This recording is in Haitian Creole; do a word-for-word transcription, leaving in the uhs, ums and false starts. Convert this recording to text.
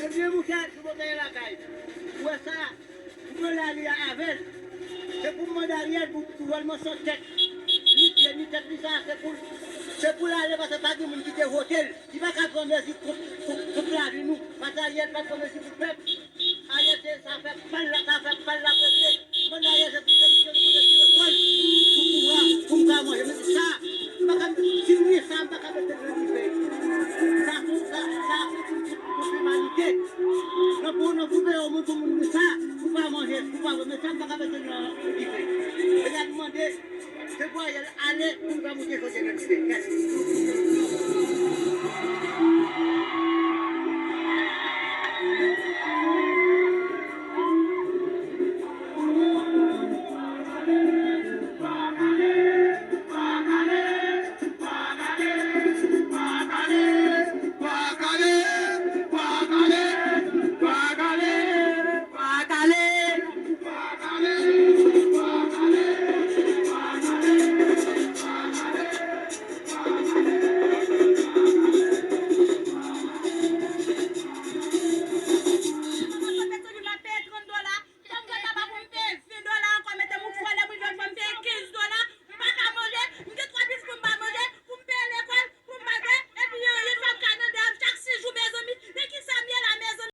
Ebyen, monchè, sou bòtay lakay. Ou wè sa? Pou mwen la, li avè l. Se pou m mande Ariel pou, pou wè l manchon tèt. Ni pye, ni tèt li sa, se pou, se pou l ale, paske pa gen moun ki te vote l. Li pa ka pran mezi kont, kont, kont lavi nou. Paske Ariel pa pran mezi pou pèp. Ariel se sa fè pa l la, sa fè pa l la premye. Mande Ariel se pou se misye pou retire kò l. Pou pouvwa, pou m ka manje. Men sa, m pa ka, si m gen sa, m pa ka mete l nan dife. Sa, sa, sa, se pou, pou, pou limanite. Nan pou, nan pou peye yon moun, pou moun gen sa, pou pa manje, pou pa bwè. Men sa, m pa ka mete l nan dife. E y ap mande, se pou Ariel ale, pou m ka monte kote nan dife. Mèsi.